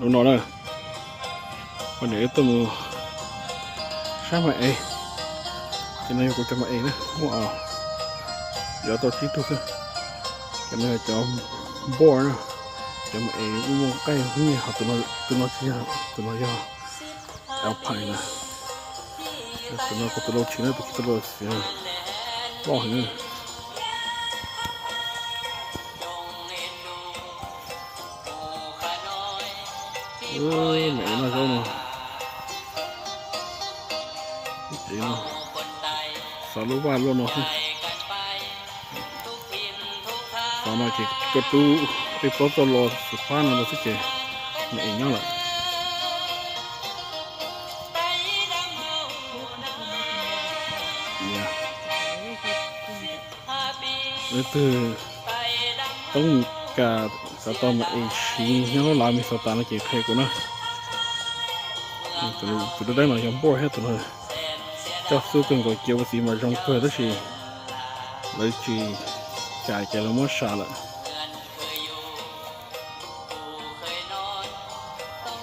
Hnub no na, poj niam wb tuaj mus saib mas ev. Ces no yog kuv cov mas ev na, muaj os, yuav tau tsib tug xwb. Cov no yog cov boar na, cov mas ev muaj nqaij nyiaj, ho tus no tsis yog, tus no yog Alpine na. Tus no kuv tus lau tshis na, tus tshis tus lau tshis loj heev na. Mas ev noj zaub no, es no xav lub vaj luaj no xwb. Xav no ces koj rub tej plaub txoj los xwm fab no los xwb ces mas ev nyob lawm. Leej twg toob kas xav tau mas ev siv nyob lub lav Minnesota no ces qhia kuv na. Tus dawb dawb no yog boar thiab, tus no coj xub kawg nkaus, cia ua txiv mas zoo kawg tab sis lawv tsis cais ces lawv muab sam lawm.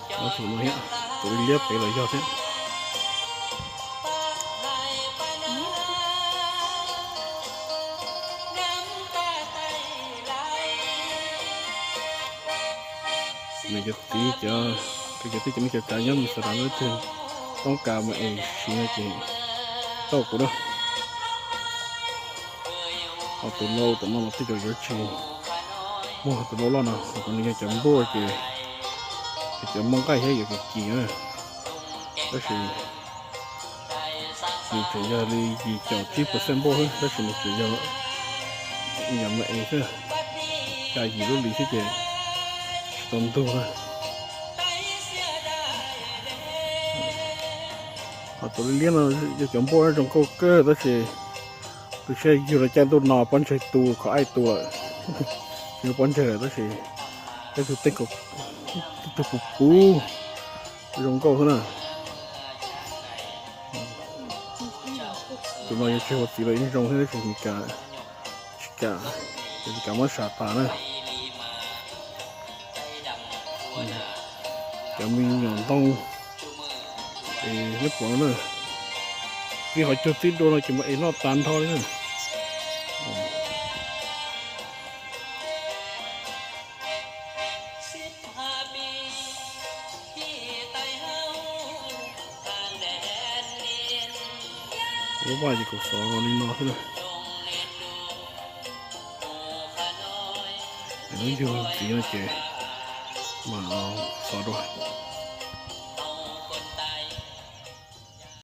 Tus no thiab, tus liab pem los yog thiab. Nws cov txiv, cov, cov tib cov neeg cov tsav nyob Minnesota no leej twg toob kas mas ev siv no ces tau kuv na. Ho tus lau tom no mas tej zaum yuav tsis muaj tus lau loj no, ho tus no yog cov boar ces, ces cov muaj nqaij thiab yuav kim kim na. Tab sis nws tseem yog li yim caum tsib percent boar xwb, tab sis nws tseem yog, yog mas ev xwb, xya yim lub lis xwb ces tsis tau ntug na. Ho tus liab no yog cov boar zoo nkauj kawg tab sis tu siab yug los caij ntuj no pob ntseg tu, kho aib tu lawm. Tsis muaj pob ntseg lawm tab sis tej tug teeb kom, tej tug puv puv zoo nkauj xwb na. Tus no yuav tseg ua txiv los yeej zoo thiab tab sis Meskas tsis kam, ces Meskas muab sam tas na. Cov me nyuam ntoo es neb pom no na, txij qhov cuag txij dua no ces mas ev noj tas nrho li na. Lub vaj ces kuv xov li no xwb na. Lub yug ntxiv no ces mas xov dua.